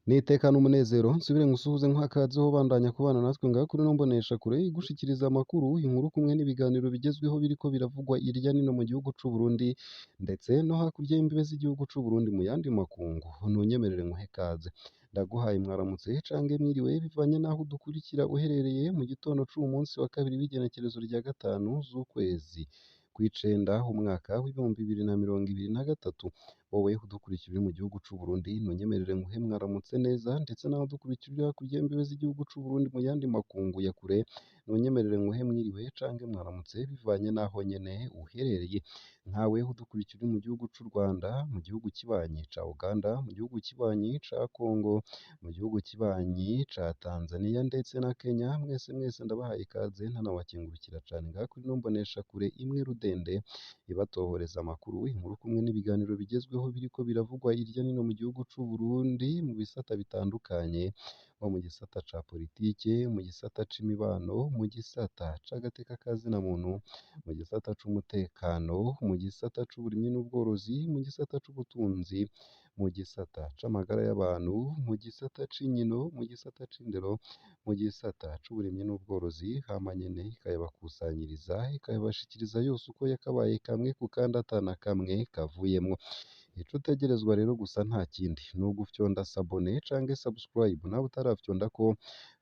N'iteka n'umunezero nsubire ngusuhuze nkuhe akaze ho bandanya kubana natwe ngaha kuri ino mboneshakure igushikiriza amakuru, inkuru kumwe n'ibiganiro bigezweho biriko biravugwa irya nino mu gihugu c'u Burundi ndetse no hakurya y'imbibe z'igihugu c'u Burundi mu yandi makungu. Ntunyemerere nkuhe kaze, ndaguhaye mwaramutse cange mwiriwe bivanye n'aho udukurikira uherereye mu gitondo c'uwu munsi wa kabiri w'igenekerezo rya 5 z'ukwezi kw'icenda umwaka w'2023. Wowe udukurikira uri mu gihugu c'u Burundi ntunyemerere nkuhe mwaramutse neza, ndetse nawe udukurikira uri hakurya y'imbibe z'igihugu c'u Burundi mu yandi makungu ya kure ntunyemerere nkuhe mwiriwe canke mwaramutse bivanye n'aho nyene uherereye. Nkawe udukurikira uri mu gihugu c'u Rwanda, mu gihugu kibanyi ca Uganda, mu gihugu kibanyi ca Congo, mu gihugu kibanyi ca Tanzania ndetse na Kenya, mwese mwese ndabahaye ikaze ntanabakengurukira cane ngaha kuri ino mboneshakure imwe rudende ibatohoreza amakuru, inkuru kumwe n'ibiganiro bigezweho biriko biravugwa hirya no hino mu gihugu c'u Burundi mu bisata bitandukanye, nko mu gisata ca politike, mu gisata c'imibano, mu gisata c'agateka ka zina muntu, mu gisata c'umutekano, mu gisata c'uburimyi n'ubworozi, mu gisata c'ubutunzi, mu gisata c'amagara y'abantu, mu gisata c'inkino, mu gisata c'indero, mu gisata c'uburimyi n'ubworozi, hama nyene ikayabakusanyiriza ikayabashikiriza yose uko yakabaye kamwe ku kandi atana kamwe kavuyemwo. Ico utegerezwa rero gusa nta kindi ni ugufyonda s'abonner canke subscribe nawe utarafyondako,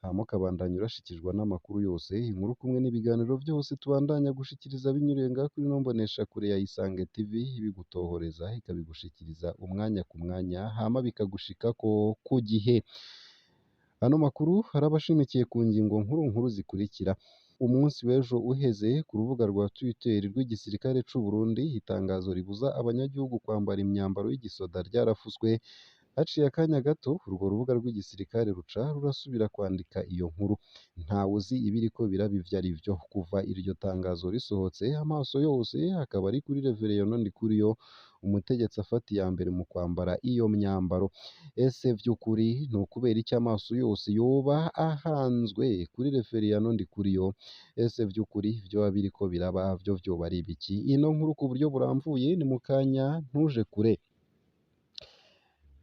hama ukabandanya urashikirwa n'amakuru yose, inkuru kumwe n'ibiganiro vyose tubandanya gushikiriza binyuriye ngaha kuri ino mboneshakure ya Isange TV, ibigutohoreza ikabigushikiriza umwanya ku mwanya, hama bikagushikako ku gihe. Ano makuru arabashimikiye ku ngingo nkuru nkuru zikurikira: umunsi w'ejo uheze ku rubuga rwa Twitter rw'igisirikare c'u Burundi itangazo ribuza abanyagihugu kwambara imyambaro y'igisoda ryarafuswe. Haciye akanya gato urwo rubuga rw'igisirikare ruca rurasubira kwandika iyo nkuru. Ntawuzi ibiriko biraba ivyo arivyo. Kuva iryo tangazo risohotse, amaso yose akaba ari kuri Reverien Ndikuriyo, umutegetsi afata iya mbere mu kwambara iyo myambaro. Ese vy'ukuri ni ukubera iki amaso yose yoba ahanzwe kuri Reverien Ndikuriyo? Ese vy'ukuri vyoba biriko biraba vyo vyoba ari ibiki? Ino nkuru ku buryo burambuye ni mu kanya, ntuje kure.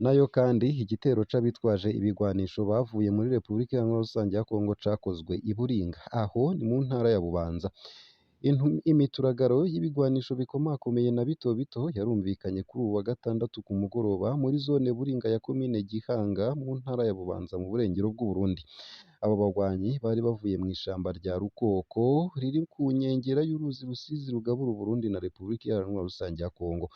Nayo kandi igitero c'abitwaje ibigwanisho bavuye muri Repubulika Iharanira Rusange ya Kongo cakozwe i Buringa, aho ni mu ntara ya Bubanza. Imituragaro y'ibigwanisho bikomakomeye na bito bito yarumvikanye kuri uwu wa gatandatu ku mugoroba muri zone Buringa ya komine Gihanga mu ntara ya Bubanza mu burengero bw'Uburundi. Abo bagwanyi bari bavuye mw'ishamba rya Rukoko riri ku nkengera y'uruzi Rusizi rugabura Uburundi na Repubulika Iharanira Rusange ya Kongo.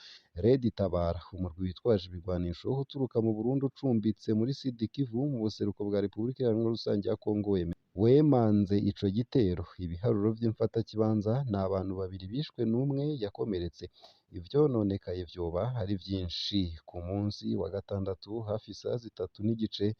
Red Tabara, umurwi witwaje ibigwanisho uturuka mu Burundi ucumbitse muri Sud Kivu mu buseruko bwa Repubulika Iharanira Rusange ya Kongo, wemanze ico gitero. Ibiharuro vy'imfatakibanza ni abantu babiri bishwe n'umwe yakomeretse. Ivyononekaye vyoba ari vyinshi. Ku munsi wa gatandatu hafi isaha 3:15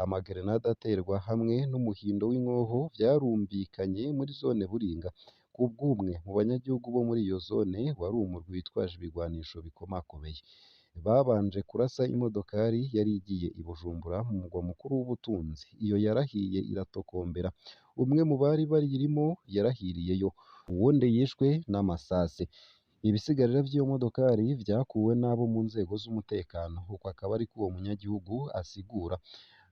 amagerenade aterwa hamwe n'umuhindo w'inkoho vyarumvikanye muri zone Buringa. Kubw'umwe mu banyagihugu bo muri iyo zone, wari umurwi witwaje ibigwanisho bikomakomeye. Babanje kurasa imodokari yari igiye i Bujumbura mu mugwa mukuru w'ubutunzi. Iyo yarahiye iratokombera. Umwe mu bari bayirimo yarahiriyeyo, uwundi yishwe n'amasase. Ibisigarira vy'iyo modokari vyakuwe n'abo mu nzego z'umutekano, uko akaba ariko uwo munyagihugu asigura.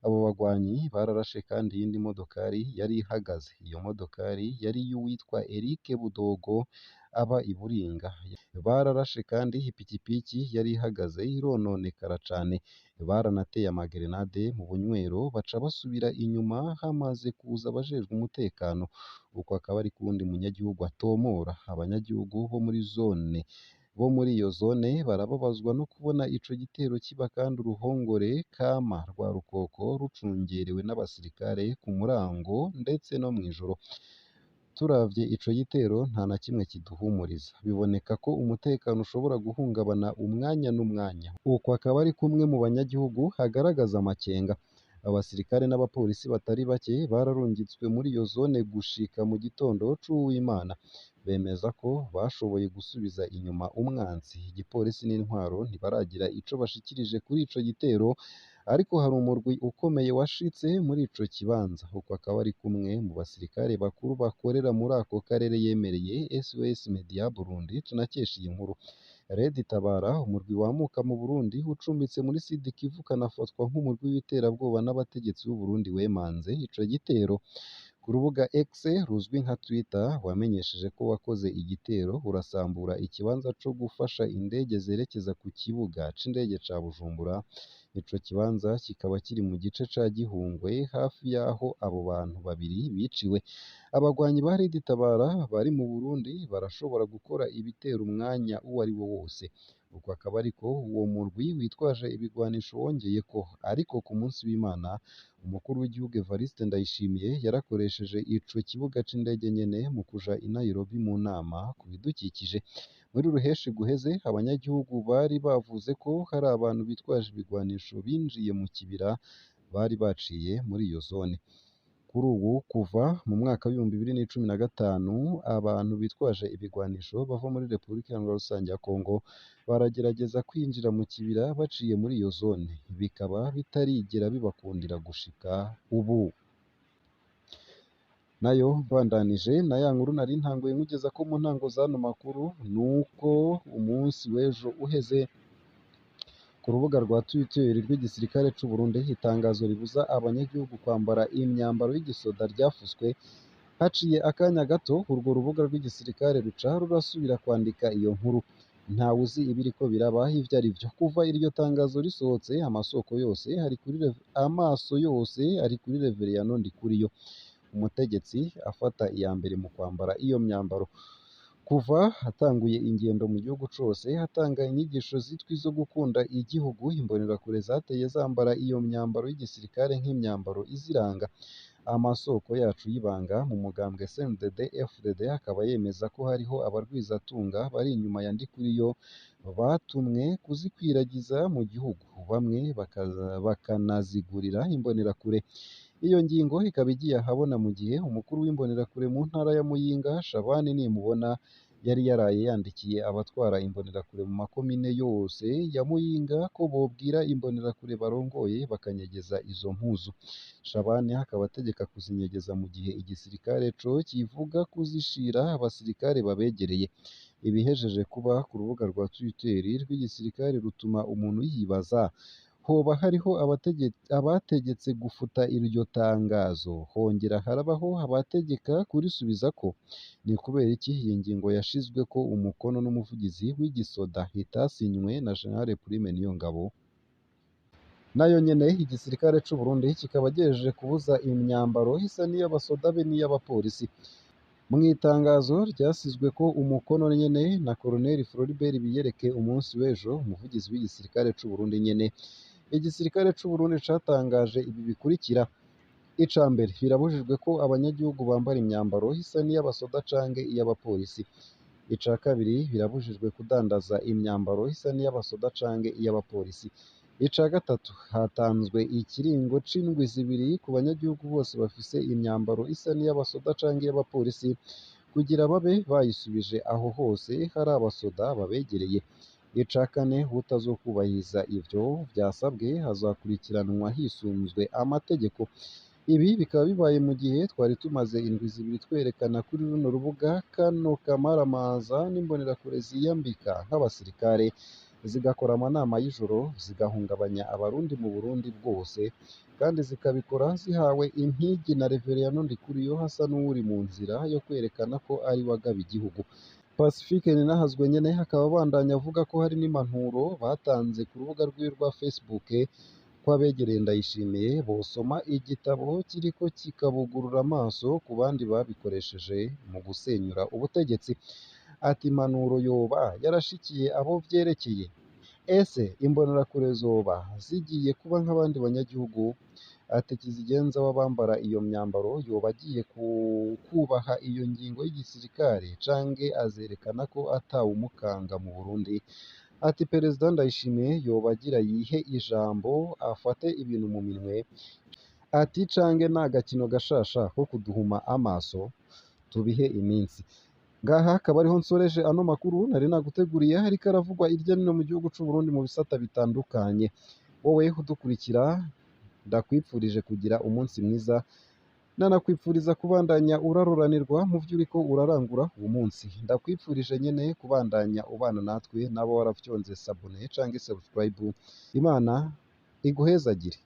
Abo bagwanyi bararashe kandi iyindi modokari yari ihagaze. Iyo modokari yari iy'uwitwa Eric Budogo aba i Buringa. Bararashe kandi ipikipiki yari ihagaze irononekara cane. Baranateye amagerenade mu bunywero baca basubira inyuma hamaze kuza abajejwe umutekano. Uko akaba ariko uwundi munyagihugu atomora. Abanyagihugu bo muri zone bo muri iyo zone barababazwa no kubona ico gitero kiba kandi uruhongore kama rwa Rukoko rucungerewe n'abasirikare ku murango ndetse no mw'ijoro. Turavye ico gitero nta na kimwe kiduhumuriza. Biboneka ko umutekano ushobora guhungabana umwanya n'umwanya. Uko akaba ari kumwe mu banyagihugu hagaragaza amakenga. Abasirikare n'abapolisi batari bake bararungitswe muri iyo zone gushika mu gitondo c'Uwimana. Bemeza ko bashoboye gusubiza inyuma umwansi. Igipolisi n'intwaro ntibaragira ico bashikirije kuri ico gitero, ariko hari umurwi ukomeye washitse muri ico kibanza. Uko akaba ari kumwe mu basirikare bakuru bakorera muri ako karere yemereye SOS Media Burundi tunakesha iyi nkuru. Red Tabara, umurwi wamuka mu Burundi ucumbitse muri Sud Kivu ukanafatwa nk'umurwi w'iterabwoba n'abategetsi b'u Burundi wemanze ico gitero. Ku rubuga X ruzwi nka Twitter wamenyesheje ko wakoze igitero urasambura ikibanza co gufasha indege zerekeza ku kibuga c'indege ca Bujumbura. Ico kibanza kikaba kiri mu gice ca Gihungwe hafi y'aho abo bantu babiri biciwe. Abagwanyi ba Red Tabara bari mu Burundi barashobora gukora ibitero umwanya uwo ari wo wose. Uko akaba ariko uwo murwi witwaje ibigwanisho wongeyeko. Ariko ku munsi w'Imana, umukuru w'igihugu Evariste Ndayishimiye yarakoresheje ico kibuga c'indege nyene mu kuja i Nairobi mu nama ku bidukikije. Muri ruheshi guheze, abanyagihugu bari bavuze ko hari abantu bitwaje ibigwanisho binjiye mu kibira bari baciye muri iyo zone. Kuri ubu kuva mu mwaka w'2015, abantu bitwaje ibigwanisho bava muri Repubulika Iharanira Rusange ya Congo baragerageza kwinjira mu kibira baciye muri iyo zone, bikaba bitarigera bibakundira gushika ubu. Nayo mbandanije na ya nkuru nari ntanguye nkugeza ko mu ntango z'ano makuru, nuko umunsi w'ejo uheze ku rubuga rwa Twitter rw'igisirikare c'u Burundi itangazo ribuza abanyagihugu kwambara imyambaro y'igisoda ryafuswe. Haciye akanya gato urwo rubuga rw'igisirikare ruca rurasubira kwandika iyo nkuru. Ntawuzi ibiriko biraba ivyo ari vyo. Kuva iryo tangazo risohotse, amaso yose ari kuri Reveriyano Ndikuriyo, umutegetsi afata iya mbere mu kwambara iyo myambaro. Kuva atanguye ingendo mu gihugu cose atanga inyigisho zitwa izo gukunda igihugu, imbonerakure zateye zambara iyo myambaro y'igisirikare nk'imyambaro iziranga. Amasoko yacu y'ibanga mu mugambwe CNDD FDD akaba yemeza ko hariho abarwizatunga bari inyuma ya Ndikuriyo batumwe kuzikwiragiza mu gihugu, bamwe bakanazigurira imbonerakure. Iyo ngingo ikaba igiye ahabona mu gihe umukuru w'imbonerakure mu ntara ya Muyinga, Shabani Nimubona, yari yaraye yandikiye abatwara imbonerakure mu makomine yose ya Muyinga ko bobwira imbonerakure barongoye bakanyegeza izo mpuzu. Shabani akaba ategeka kuzinyegeza mu gihe igisirikare co kivuga kuzishira abasirikare babegereye. Ibihejeje kuba ku rubuga rwa Twitter rw'igisirikare rutuma umuntu yibaza hoba hariho abategetse gufuta iryo tangazo, hongera harabaho abategeka kurisubizako. Ni kubera iki iyi ngingo yashizweko umukono n'umuvugizi w'igisoda itasinywe na General Prime Niyongabo? Nayo nyene igisirikare c'u Burundi kikaba gihejeje kubuza imyambaro isa n'iy'abasoda be n'iy'abapolisi. Mu itangazo ryasizweko umukono nyene na Colonel Floribert Biyereke umunsi w'ejo, umuvugizi w'igisirikare c'u Burundi nyene, igisirikare c'u Burundi catangaje ibi bikurikira: Ica mbere, birabujijwe ko abanyagihugu bambara imyambaro isa n'iy'abasoda canke iy'abapolisi. Ica kabiri, birabujijwe kudandaza imyambaro isa n'iy'abasoda canke iy'abapolisi. Ica gatatu, hatanzwe ikiringo c'indwi zibiri ku banyagihugu bose bafise imyambaro isa n'iy'abasoda canke iy'abapolisi kugira babe bayisubije aho hose hari abasoda babegereye. Ica kane, utazokwubahiriza ivyo vyasabwe azokurikiranwa hisunzwe amategeko. Ibi bikaba bibaye mu gihe twari tumaze indwi zibiri twerekana kuri runo rubuga kano kamaramaza n'imbonerakure ziyambika nk'abasirikare, zigakora amanama y'ijoro, zigahungabanya abarundi mu Burundi bwose, kandi zikabikora zihawe impigi na Reveriyano Ndikuriyo asa n'uwuri mu nzira yo kwerekana ko ari we agaba igihugu. Pacifique Ninahazwe nyene akaba abandanya avuga ko hari n'impanuro batanze ku rubuga rwiwe rwa Facebook ko abegereye Ndayishimiye bosoma igitabo kiriko kikabugurura amaso ku bandi babikoresheje mu gusenyura ubutegetsi. Ati impanuro yoba yarashikiye abo vyerekeye? Ese imbonerakure zoba zigiye kuba nk'abandi banyagihugu? Ati kizigenza w'abambara iyo myambaro yoba agiye kubaha iyo ngingo y'igisirikare canke azerekana ko atawumukanga mu Burundi? Ati Perezida Ndayishimiye yoba agira yihe ijambo afate ibintu mu minwe? Ati canke ni agakino gashasha ko kuduhuma amaso? Tubihe iminsi. Ngaha akaba ariho nsoreje ano makuru nari naguteguriye, ariko aravugwa irya nino mu gihugu c'u Burundi mu bisata bitandukanye. Wowe udukurikira ndakwipfurije kugira umunsi mwiza. Nanakwipfuriza kubandanya uraroranirwa mu vyo uriko urarangura uwu munsi. Ndakwipfurije nyene kubandanya ubana natwe nabo warafyonze s'abonner canke subscribe. Imana iguhezagire.